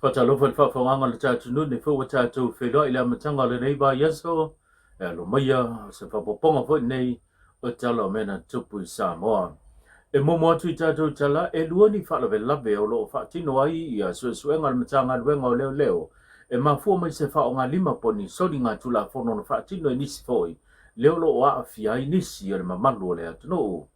Faatalofa i le faafofogaaga a le tatou atunuu nei foi ua tatou feiloai i le amataga o lenei vaiaso e alo maia o se faaopoopoga foi lenei o tala o mea na tutupu i Samoa. E muamua atu i tatou tala, e lua ni faalavelave o lo o faatino ai ia suesuega a le Matagaluega o Leoleo e mafua mai se faaaogalima po o ni soligatulafono na faatino e nisi foi lea o lo o aafia ai nisi o le mamalu o le atunuu.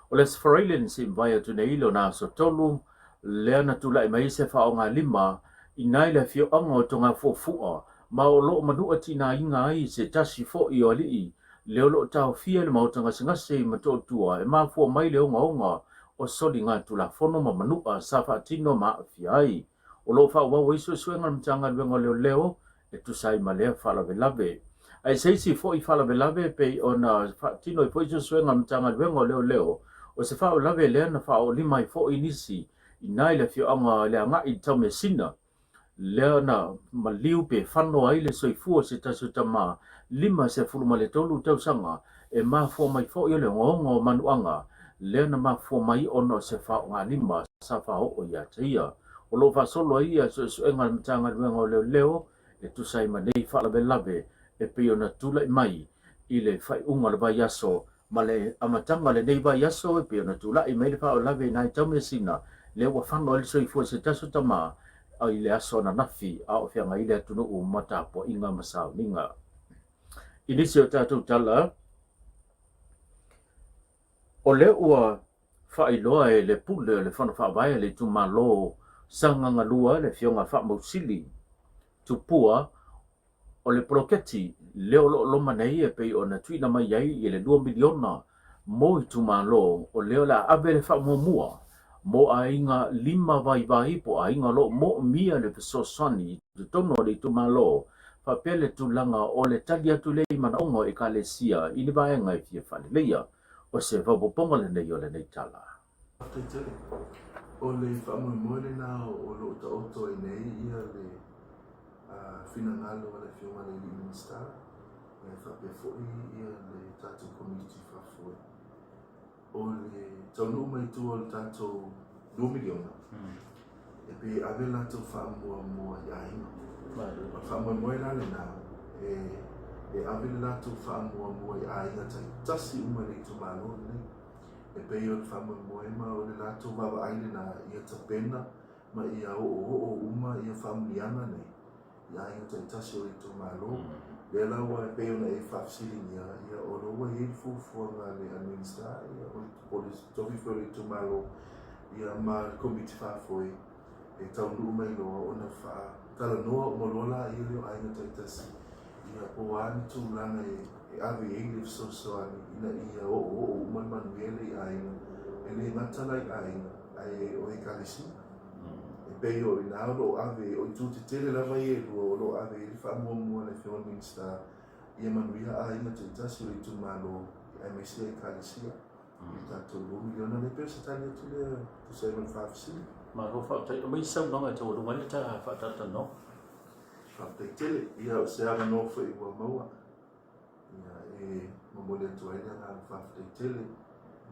O le Aso Faraile na sei mavae atu nei lona aso 3 lea na tulai mai ai se faaaogalima i na i le afioaga o Togafuafua ma o lo o manua tiinaina ai se tasi foi o alii lea o lo o taofia i le maota gasegase i Motootua e mafua mai le ogaoga o soligatulafono ma manua sa faatino ma aafia ai. O lo o faaauau ai suesuega a le Matagaluega o Leoleo e tusa ai ma lea faalavelave. Ae se isi foi faalavelave e pei ona faatino ai foi suesuega a le Matagaluega o Leoleo, o se faalavelave lea na faaoolima ai foi nisi i na i le afioaga i le agai i le Taumeasina, lea na maliu pe fano ai le soifua o se tasi o tama 53 tausaga e mafua mai foi o le ogaoga o manuaga lea na mafua mai ona o se faaaogalima sa faaoo ia te ia. O lo o faasolo ai ia suesuega a le Matagaluega o Leoleo e tusa ai ma nei faalavelave e pei ona tulai mai i le faaiuga o le vaiaso ma le amataga o lenei vaiaso e pei ona tulai mai le faalavelave i nai taumeasina lea ua fano ai le soifua o se tasi o tama i le aso ananafi a o feagai le atunuu ma tapuaiga ma sauniga. I nisi o tatou tala, o lea ua faailoa e le Pule o le Fono Faavae a le Itumalo Sagaga 2 le Afioga a Faamausili Tupua o le poloketi lea o lo o loma nei e pei ona tuuina mai ai i le $2 miliona mo itumalo, o lea o le a ave le faamuamua mo aiga lima vaivai po o aiga o lo o moomia le fesoasoani i totonu o le itumalo, faapea le tulaga o le tali atu lea i manaoga o Ekalesia i ni vaega e fia faaleleia. O se faaopoopoga lenei o lenei tala. Faafetai tele. O le faamoemoe lena o lo o taoto ai nei ia le finagalo a le Afioga i le Alii Minisita e faapea foi ia le tatou Komiti Faafoe. O le taunuu mai tua o le tatou $2 miliona, e pei e ave latou faamuamua i aiga. O le faamoemoe la lena, e ave le latou faamuamua i aiga taitasi uma i le itumalo lenei. E pei o le faamoemoe ma o le latou vaavaai lena ia tapena ma ia oooo uma ia faamuniaga nei i aiga taitasi o le itumalo. Lea la ua e pei ona e faafesiligia, ia o lo ua i ai le fuafuaga a le Minisita, ia o le po o le tofi foi o le itumalo, ia ma le Komiti Faafoe e taunuu mai loa ona faatalanoa uma loa laia lea o aiga taitasi, ia po o a ni tulaga e ave i ai le fesoasoani ina ia oooo uma le manuia lea i aiga, e le gata la i aiga, ae o Ekalesia. E pei o i ina o lo o ave, o itu tetele lava ia e lua o lo o ave i ai le faamuamua a le Afioga i le Minisita ia manuia aiga taitasi o le itumalo aemaise Ekalesia i le tatou $2 miliona lea. E pei o se tali atu lea e tusa ai ma le faafesili. Malo faafetai. Aumai se saunoaga e taualuga ai le ta faatalatalanoa. Faafetai tele. Ia o se avanoa foi ua maua. Ia, e momoli atu ai le agaga faafetai tele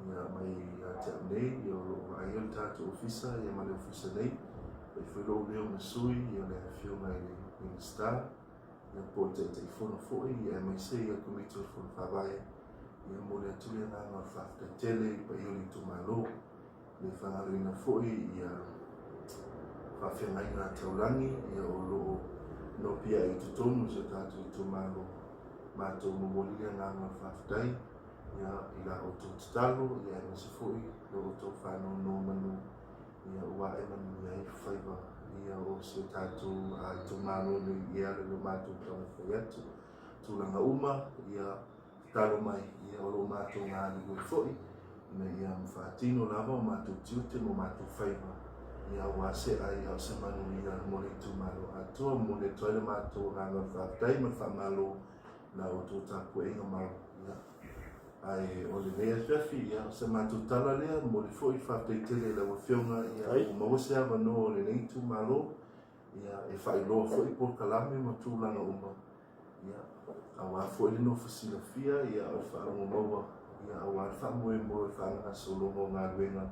ia, mai ia te au nei, ia, o lo o vaaia le tatou ofisa ia, ma le ofisa nei. Fai foi lou leo ma sui ia, le afioga i le Minisita ia, po o le Taitaifono foi ia, aemaise ia Komiti o le Fono Faavae. Ia, momoli atu le agaga o le faafetai tele i paia o le itumalo. Le faagaloina foi ia faafeagaiga taulagi ia o lo o nopiai i totonu o si o tatou itumalo. Matou momoli le agaga o le faafetai ia i la outou tatalo ia aemaise foi lo outou faanonomanu ia ua ae manuia ai faiva ia o si o tatou itumalo nei e ala i lo matou taumafai atu. Tulaga uma ia Tatalo mai, ia o lo matou galulue foi, ina ia faatino lava o matou tiute ma o matou faiva, ia aua se ai a o se manuia mo le itumalo atoa. Momoli atu ai le matou agaga o le faafetai ma le faamalo i la outou tapuaiga mau. Ia, ae o lenei afiafi, ia, o se matou tala lea, momoli foi le faafetai tele i lau Afioga, ia, ua maua se avanoa o lenei itumalo, ia, e faailoa foi polokalame ma tulaga uma, Ia, aua foi le nofo silafia, ia, o le faalogo maua, ia, aua le faamoemoe o le faagasologa o galuega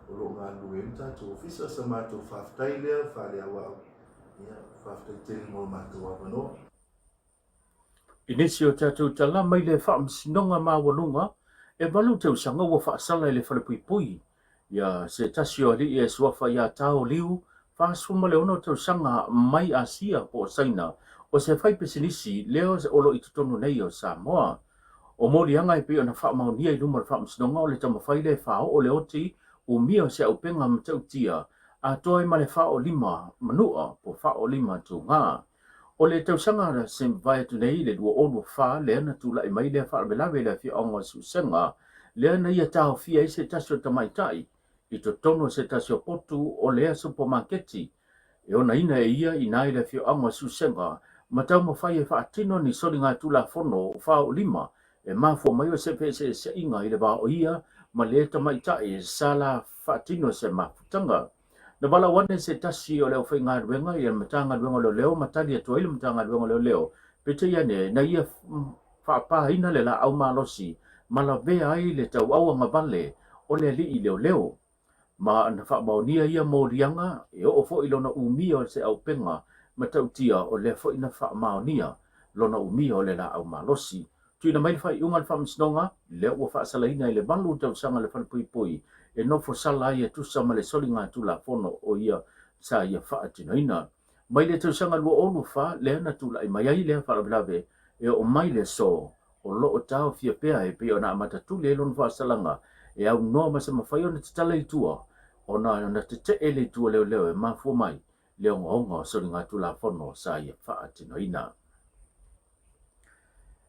o lo o galulue ai le tatou Ofisa. O sa matou faafetai lea faaleauau. Ia, faafetai tele mo lo matou avanoa. I nisi o tatou tala mai le Faamasinoga Maualuga, e 8 tausaga ua faasala i le falepuipui ia se tasi o alii e suafa ia Tao Liu, 46 tausaga mai Asia po o Saina, o se faipisinisi lea o lo o i totonu nei o Samoa. O moliaga e pei ona faamaonia i luma o le Faamasinoga o le taumafai lea e faaoo le oti umia o se auupega matautia atoa ai ma le faaolima manua po o faaolima tuga. O le tausaga na mavae atu nei i le 2024 lea na tulai mai lea faalavelave i le afioaga o Siusega, lea na ia taofia ai se tasi o tamaitai i totonu o se tasi o potu o lea supamaketi e onaina e ia i ina i le afioaga o Siusega ma taumafai e faatino ni soligatulafono faaolima e mafua mai o se feeseeseaiga i le va o ia ma le tamaitai sa la faatino se mafutaga. Na valaau ane se tasi o le aufaigaluega i le Matagaluega o Leoleo ma tali atu ai le Matagaluega o Leoleo, peitai ane na ia faapaina le laau malosi ma lavea ai le tauauagavale o le alii leoleo. Ma na faamaonia ia moliaga e oo foi i lona umia o se auupega matautia o lea foi na faamaonia lona umia o le laau malosi. Tuuina mai le faaiuga a le Faamasinoga, lea ua faasalaina i le 8 tausaga le falepuipui e nofo sala ai e tusa ma le soligatulafono o ia sa ia faatinoina. Mai le tausaga 2024 lea na tulai mai ai lea faalavelave e oo mai le aso, o lo o taofia pea e pei ona amata tuli ai lona faasalaga e aunoa ma se mafai ona tatala i tua ona na tetee le itu a leoleo e mafua mai le ogaoga o soligatulafono sa ia faatinoina.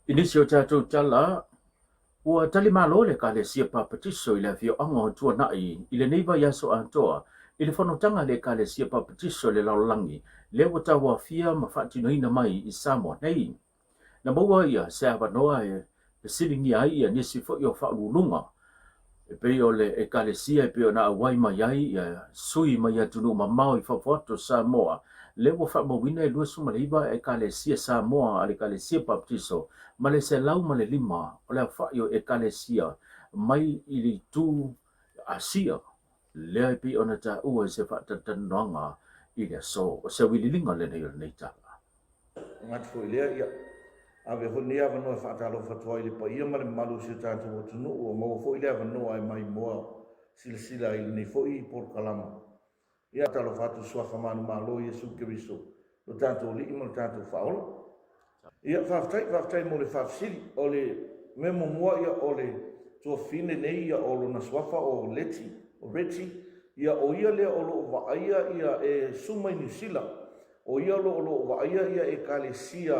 I nisi o tatou tala, ua tali malo le Ekalesia Papatiso i le afioaga o Tuanai i lenei vaiaso atoa i le fonotaga a le Ekalesia Papatiso i le Lalolagi lea ua tauaofia ma faatinoina mai i Samoa nei. Na maua ia se avanoa e fesiligia ai ia nisi foi o faauluuluga e pei o le Ekalesia e pei ona auai mai ai ia sui mai atunuu mamao i fafo atu o Samoa, lea ua faamauina e 29 Ekalesia Samoa a le Ekalesia Papatiso ma le 105 o le aofai o Ekalesia mai i le itu Asia, lea e pei ona taua i se faatalatalanoaga i le aso. O se auiliiliga lenei o lenei tala. Manatu foi lea, ia ave foi lenei avanoa e faatalofa atu ai i le paia ma le mamalu o si o tatou atunuu ua maua foi le avanoa e maimoa silasila i lenei foi polokalama. Ia talofa atu i Suafa Manumalo Iesu Keriso, lo tatou Alii ma lo tatou Faaola. Ia faafetai, faafetai mo le faafesili. O le mea muamua ia o le tuafafine nei ia o lona suafa o Leti, o Retty, ia o ia lea o lo o vaaia ia e susu mai Niu Sila. O ia o lo o lo o vaaia ia Ekalesia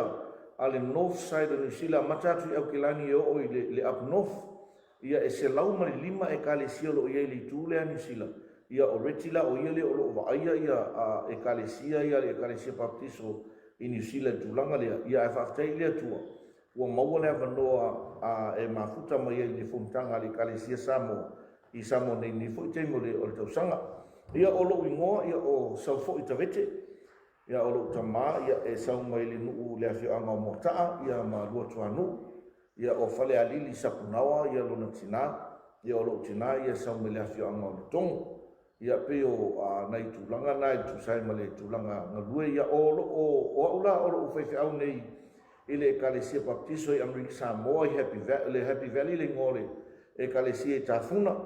a le North Side o Niu Sila amata atu i Aukelani e oo i le le Up North. Ia e 105 Ekalesia o lo o i ai i le itu lea a Niu Sila. Ia o Retty la o ia lea o lo o vaaia ia Ekalesia ia a le Ekalesia Papatiso i Niu Sila i le tulaga lea. Ia ae faafetai i le Atua ua maua le avanoa e mafuta mai ai i le fonotaga a le Ekalesia Samoa i Samoa nei i lenei foi taimi o le, o le tausaga. Ia, o lou igoa, ia, o Saufo'i Tavete. Ia, o lou tamā, ia, e sau mai le nuu i le afioaga o Moata'a, ia, ma Luatuanuu. Ia, o Falealili Sapunaoa, ia, lona tinā. Ia, o lou tinā, ia, e sau mai le afioaga o Letogo. Ia, pei o, a, nai tulaga na e tusa ai ma le tulaga galue. Ia, o, o, o au la o lou faifeau nei i le Ekalesia Papatiso i Amerika Samoa i Happy Valley, le Happy Valley le igoa o le Ekalesia i Tafuna.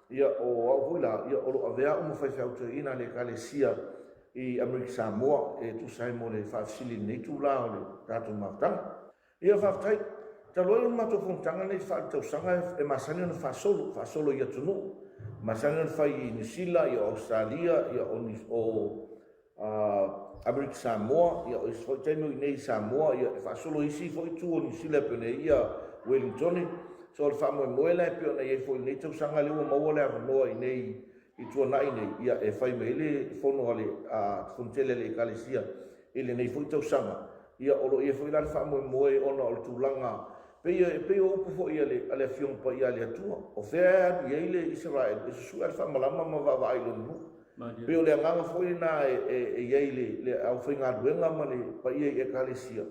Ia, o au foi la, ia, o lo o avea au ma faifeau toeaina a le Ekalesia i Amerika Samoa e tusa ai mo le faafesili i lenei itula o le tatou mafutaga. Ia, faafetai. Talu ai o le matou fonotaga lenei faaletausaga e masani ona faasolo, faasolo i atunuu, masani ona fai i Niu Sila, ia o Ausetalia, ia o, o Amerika Samoa, ia o isi foi taimi o i inei i Samoa, ia e faasolo i isi foi itu o Niu Sila e pei ona i ai ia Wellingtone. So o le faamoemoe la e pei ona i ai foi i lenei tausaga lea ua maua le avanoa i inei i Tuanai nei, ia e fai mai ai le fono a le Fono Tele a le Ekalesia i lenei foi tausaga. Ia o lo o i ai foi la le faamoemoe ona o le tulaga pei e pei o upu foi a le a le Afioga Paia a le Atua, o fea e alu i ai le Isaraelu e susue lava le faamalama ma vaavaai i lona nuu. E pei o le agaga foi lena e i ai i le aufaigaluega ma le paia i Ekalesia,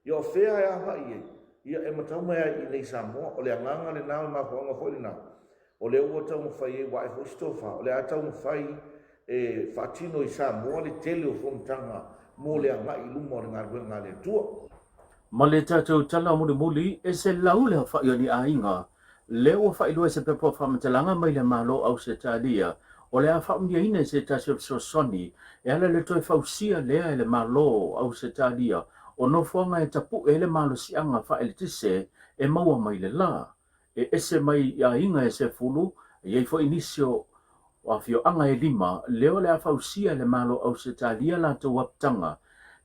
ia o fea e agai i ai, ia e matau mai lava i inei i Samoa. O le agaga lena, o le mafuaaga foi lena, o lea ua taumafai ai, ua ae foi se tofa, o le a taumafai e faatino i Samoa le tele o fonotaga mo le agai i luma o le galuega a le Atua. Ma le tatou tala mulimuli, e se lau le aofai o ni aiga lea ua faailoa i se pepa o faamatalaga mai le Malo o Ausetalia, o le a faamanuiaina i se tasi o fesoasoani e ala i le toe fausia lea e le Malo o Ausetalia o nofoaga e tapu'e ai le malosiaga faaeletise e maua mai le la, e ese mai i aiga e 10, e i ai foi nisi o afioaga e lima lea o le a fausia e le Malo o Ausetalia latou apitaga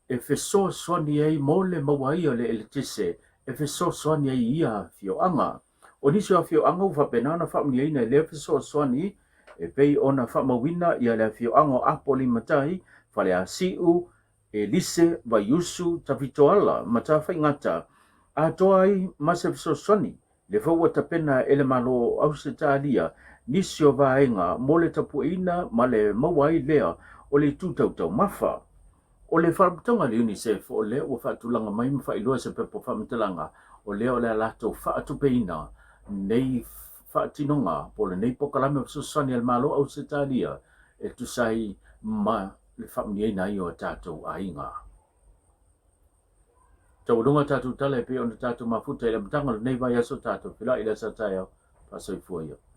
e fesoasoani ai mo le maua ai o le eletise e fesoasoani ai i ia afioaga. O nisi o afioaga ua faapena ona faamanuiaina i lea fesoasoani e pei ona faamauina ia le afioaga o Apolimatai, Faleasiu, Elise, Vaiusu, Tafitoala ma Tafaigata, atoa ai ma se fesoasoani le fou ua tapena e le Malo o Ausetalia nisi o vaega mo le tapueina ma le maua ai lea o le itu tau taumafa. O le Faalapotopotoga a le UNICEF o lea ua faatulaga mai ma faailoa se pepa faamatalaga o lea o le a latou faatupeina nei faatinoga po o lenei polokalame o fesoasoani a le Malo o Ausetalia e tusa ai ma le faamanuiaina ai o tatou aiga. Taualuga tatou tala e pei ona tatou mafuta i le amataga o lenei vaiaso tatou feiloai i le aso a taeao. Faasoifua ia.